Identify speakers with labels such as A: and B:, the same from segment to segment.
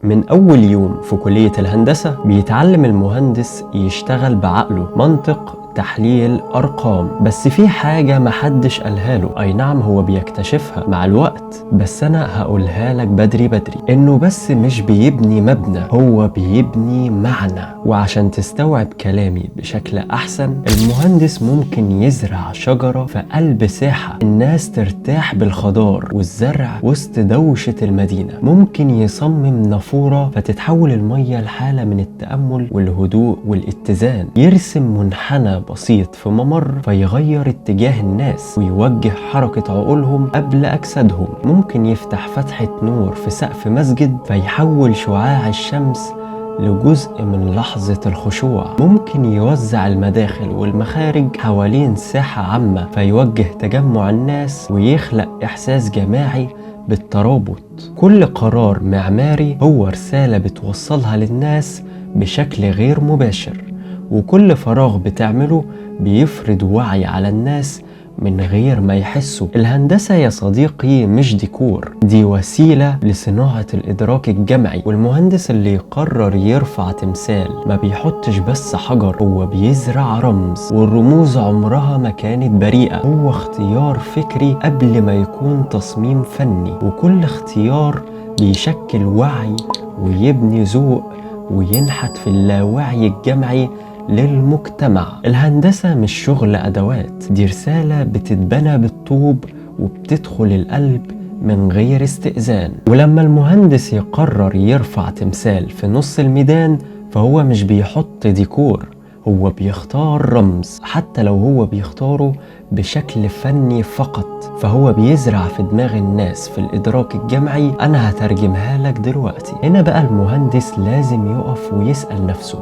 A: من أول يوم في كلية الهندسة بيتعلم المهندس يشتغل بعقله، منطق، تحليل، أرقام. بس في حاجة محدش قالها له، أي نعم هو بيكتشفها مع الوقت، بس أنا هقولها لك بدري بدري، إنه بس مش بيبني مبنى، هو بيبني معنى. وعشان تستوعب كلامي بشكل أحسن، المهندس ممكن يزرع شجرة في قلب ساحة الناس ترتاح بالخضار والزرع وسط دوشة المدينة. ممكن يصمم نافورة فتتحول المية لحالة من التأمل والهدوء والاتزان. يرسم منحنى بسيط في ممر فيغير اتجاه الناس ويوجه حركة عقولهم قبل أجسادهم. ممكن يفتح فتحة نور في سقف مسجد فيحول شعاع الشمس لجزء من لحظة الخشوع. ممكن يوزع المداخل والمخارج حوالين ساحة عامة فيوجه تجمع الناس ويخلق إحساس جماعي بالترابط. كل قرار معماري هو رسالة بتوصلها للناس بشكل غير مباشر، وكل فراغ بتعمله بيفرض وعي على الناس من غير ما يحسوا. الهندسة يا صديقي مش ديكور، دي وسيلة لصناعة الإدراك الجمعي. والمهندس اللي يقرر يرفع تمثال ما بيحطش بس حجر، هو بيزرع رمز، والرموز عمرها ما كانت بريئة. هو اختيار فكري قبل ما يكون تصميم فني، وكل اختيار بيشكل وعي ويبني ذوق وينحت في اللاوعي الجمعي للمجتمع. الهندسة مش شغل أدوات، دي رسالة بتتبنى بالطوب وبتدخل القلب من غير استئذان. ولما المهندس يقرر يرفع تمثال في نص الميدان، فهو مش بيحط ديكور، هو بيختار رمز، حتى لو هو بيختاره بشكل فني فقط. فهو بيزرع في دماغ الناس في الإدراك الجمعي. أنا هترجمها لك دلوقتي. هنا بقى المهندس لازم يقف ويسأل نفسه،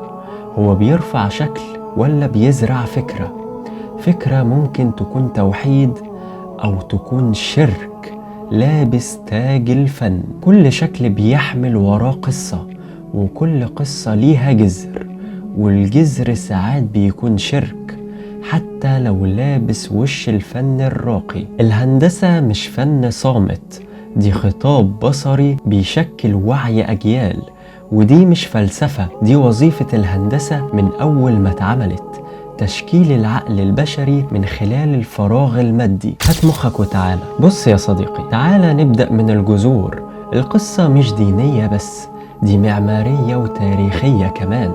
A: هو بيرفع شكل ولا بيزرع فكرة؟ فكرة ممكن تكون توحيد أو تكون شرك لابس تاج الفن. كل شكل بيحمل وراه قصة، وكل قصة ليها جذر، والجذر ساعات بيكون شرك حتى لو لابس وش الفن الراقي. الهندسة مش فن صامت، دي خطاب بصري بيشكل وعي أجيال. ودي مش فلسفة، دي وظيفة الهندسة من أول ما اتعملت، تشكيل العقل البشري من خلال الفراغ المادي. هات مخك وتعالى. بص يا صديقي، تعالى نبدأ من الجذور. القصة مش دينية بس، دي معمارية وتاريخية كمان.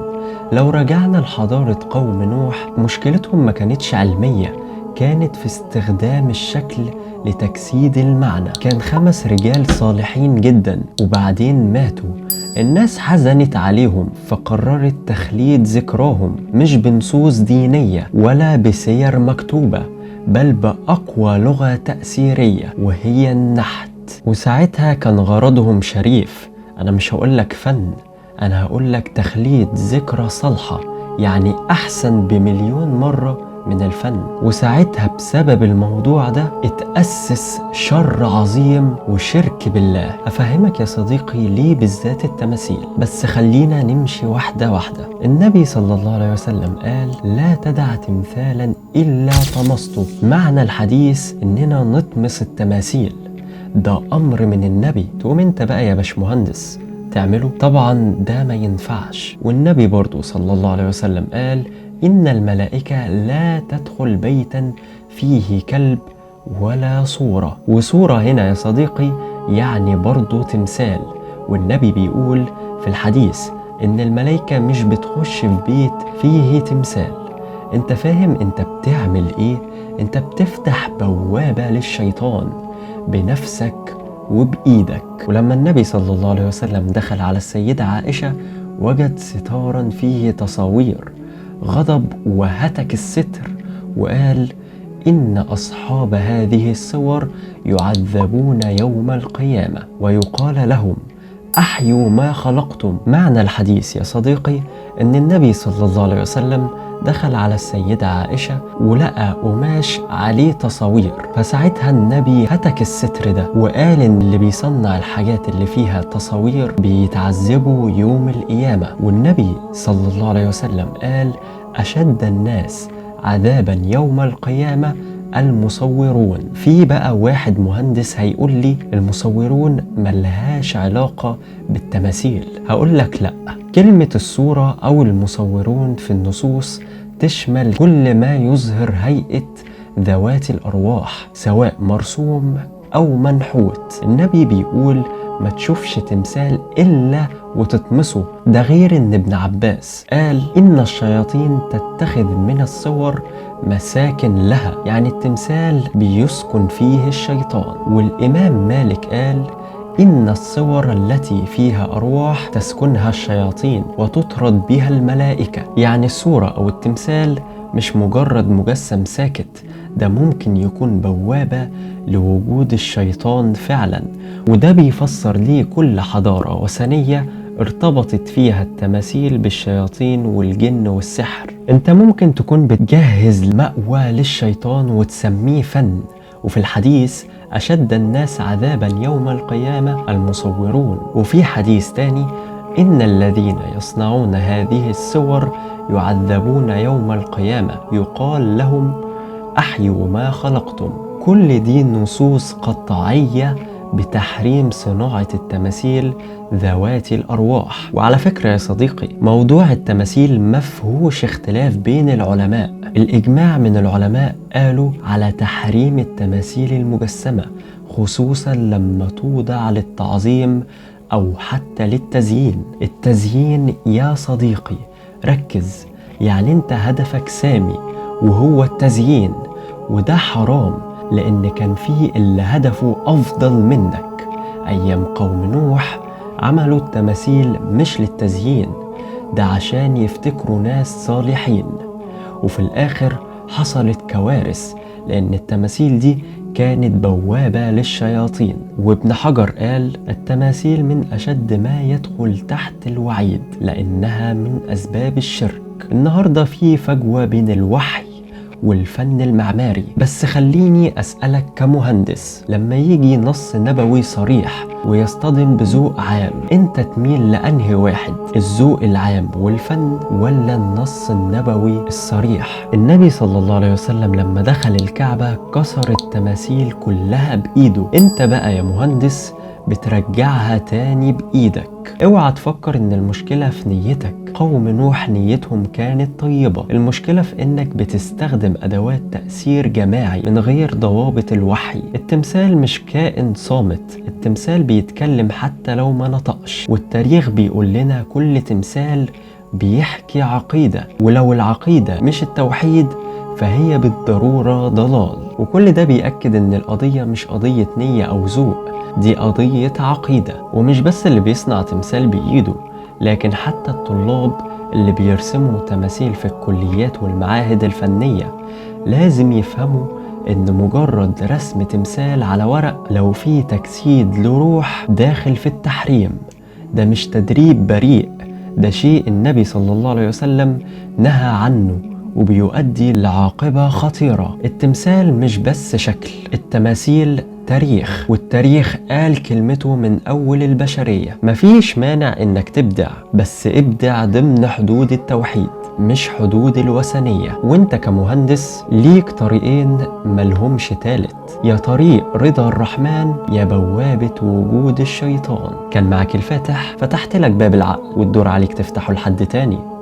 A: لو رجعنا لحضارة قوم نوح، مشكلتهم ما كانتش علمية، كانت في استخدام الشكل لتجسيد المعنى. كان 5 رجال صالحين جدا وبعدين ماتوا. الناس حزنت عليهم فقررت تخليد ذكراهم، مش بنصوص دينية ولا بسير مكتوبة، بل بأقوى لغة تأثيرية وهي النحت. وساعتها كان غرضهم شريف. أنا مش هقولك فن، أنا هقولك تخليد ذكرى صالحة، يعني أحسن بمليون مرة من الفن. وساعتها بسبب الموضوع ده اتأسس شر عظيم وشرك بالله. أفهمك يا صديقي ليه بالذات التماثيل، بس خلينا نمشي واحدة واحدة. النبي صلى الله عليه وسلم قال: لا تدع تمثالا إلا طمسته. معنى الحديث إننا نطمس التماثيل، ده أمر من النبي. تقوم انت بقى يا باشمهندس تعمله؟ طبعا ده ما ينفعش. والنبي برضو صلى الله عليه وسلم قال: إن الملائكة لا تدخل بيتا فيه كلب ولا صورة. وصورة هنا يا صديقي يعني برضو تمثال. والنبي بيقول في الحديث إن الملائكة مش بتخش في بيت فيه تمثال. انت فاهم انت بتعمل ايه؟ انت بتفتح بوابة للشيطان بنفسك وبإيدك. ولما النبي صلى الله عليه وسلم دخل على السيدة عائشة وجد ستارا فيه تصاوير، غضب وهتك الستر وقال: إن أصحاب هذه الصور يعذبون يوم القيامة ويقال لهم: أحيوا ما خلقتم. معنى الحديث يا صديقي إن النبي صلى الله عليه وسلم دخل على السيدة عائشة ولقى قماش عليه تصاوير، فساعتها النبي هتك الستر ده وقال إن اللي بيصنع الحاجات اللي فيها تصاوير بيتعذبوا يوم القيامة. والنبي صلى الله عليه وسلم قال: أشد الناس عذابا يوم القيامة المصورون. في بقى واحد مهندس هيقول لي المصورون ملهاش علاقة بالتماثيل. هقول لك لا، كلمة الصورة أو المصورون في النصوص تشمل كل ما يظهر هيئة ذوات الأرواح، سواء مرسوم أو منحوت. النبي بيقول ما تشوفش تمثال إلا وتطمسه. ده غير إن ابن عباس قال إن الشياطين تتخذ من الصور مساكن لها، يعني التمثال بيسكن فيه الشيطان. والإمام مالك قال إن الصور التي فيها أرواح تسكنها الشياطين وتطرد بها الملائكة. يعني الصورة أو التمثال مش مجرد مجسم ساكت، ده ممكن يكون بوابة لوجود الشيطان فعلا. وده بيفسر ليه كل حضارة وثنية ارتبطت فيها التماثيل بالشياطين والجن والسحر. انت ممكن تكون بتجهز مأوى للشيطان وتسميه فن. وفي الحديث أشد الناس عذابا يوم القيامة المصورون. وفي حديث تاني إن الذين يصنعون هذه الصور يعذبون يوم القيامة يقال لهم أحيوا ما خلقتم. كل دي نصوص قطعية بتحريم صناعة التماثيل ذوات الأرواح. وعلى فكرة يا صديقي، موضوع التماثيل مفهوش اختلاف بين العلماء. الإجماع من العلماء قالوا على تحريم التماثيل المجسمة، خصوصا لما توضع للتعظيم أو حتى للتزيين. التزيين يا صديقي ركز، يعني انت هدفك سامي وهو التزيين، وده حرام لأن كان فيه اللي هدفه أفضل منك. أيام قوم نوح عملوا التماثيل مش للتزيين، ده عشان يفتكروا ناس صالحين، وفي الآخر حصلت كوارث لأن التماثيل دي كانت بوابة للشياطين. وابن حجر قال التماثيل من أشد ما يدخل تحت الوعيد لأنها من أسباب الشرك. النهاردة في فجوة بين الوحي والفن المعماري، بس خليني أسألك كمهندس، لما يجي نص نبوي صريح ويصطدم بذوق عام، انت تميل لأنهي واحد؟ الذوق العام والفن ولا النص النبوي الصريح؟ النبي صلى الله عليه وسلم لما دخل الكعبة كسر التماثيل كلها بإيده، انت بقى يا مهندس بترجعها تاني بإيدك. اوعى تفكر ان المشكلة في نيتك، قوم نوح نيتهم كانت طيبة، المشكلة في انك بتستخدم ادوات تأثير جماعي من غير ضوابط الوحي. التمثال مش كائن صامت، التمثال بيتكلم حتى لو ما نطقش، والتاريخ بيقول لنا كل تمثال بيحكي عقيدة، ولو العقيدة مش التوحيد فهي بالضرورة ضلال. وكل ده بيأكد ان القضية مش قضية نية او ذوق، دي قضية عقيدة. ومش بس اللي بيصنع تمثال بإيده، لكن حتى الطلاب اللي بيرسموا تماثيل في الكليات والمعاهد الفنية لازم يفهموا إن مجرد رسم تمثال على ورق لو فيه تجسيد لروح داخل في التحريم، ده مش تدريب بريء، ده شيء النبي صلى الله عليه وسلم نهى عنه وبيؤدي لعاقبة خطيرة. التمثال مش بس شكل، التماثيل تاريخ، والتاريخ قال كلمته من أول البشرية. مفيش مانع إنك تبدع، بس ابدع ضمن حدود التوحيد مش حدود الوثنية. وانت كمهندس ليك طريقين ملهمش تالت، يا طريق رضا الرحمن يا بوابة وجود الشيطان. كان معاك الفاتح، فتحت لك باب العقل والدور عليك تفتحه لحد تاني.